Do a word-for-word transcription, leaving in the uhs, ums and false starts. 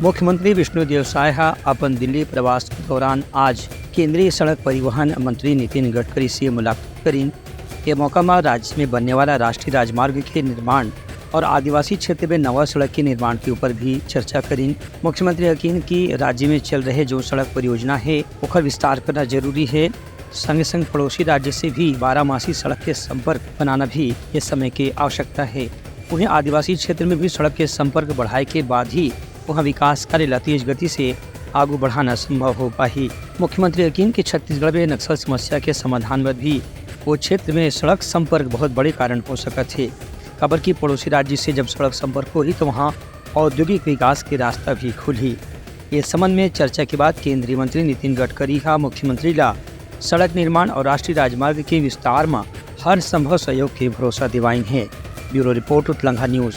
मुख्यमंत्री विष्णुदेव साय ह अपन दिल्ली प्रवास के दौरान आज केंद्रीय सड़क परिवहन मंत्री नितिन गडकरी से मुलाकात करिन। ये मौका म राज्य में बनने वाला राष्ट्रीय राजमार्ग के निर्माण और आदिवासी क्षेत्र में नवा सड़क के निर्माण के ऊपर भी चर्चा करिन। मुख्यमंत्री ह किहिन कि राज्य में चल रहे जो सड़क परियोजना हे, ओखर विस्तार करना जरूरी हे। संगे संग पड़ोसी राज्य से भी बारामासी सड़क के संपर्क बनाना भी ये समय के आवश्यकता हे। उहें, आदिवासी क्षेत्र में भी सड़क के संपर्क बढ़ाए के बाद ही वहां विकास कार्य ला तेज गति से आगू बढ़ाना संभव हो पाही। मुख्यमंत्री ह किहिन कि छत्तीसगढ़ में नक्सल समस्या के समाधान बर भी वो क्षेत्र में सड़क संपर्क बहुत बड़े कारण हो सकत हे, काबर कि पड़ोसी राज्य से जब सड़क संपर्क होही, तो वहां औद्योगिक विकास के रास्ता भी खुलही। ये संबंध में चर्चा के बाद केंद्रीय मंत्री नितिन गडकरी ह मुख्यमंत्री ला सड़क निर्माण और राष्ट्रीय राजमार्ग के विस्तार म हर संभव सहयोग के भरोसा दिवाइन हे। ब्यूरो रिपोर्ट, उतलंघा न्यूज।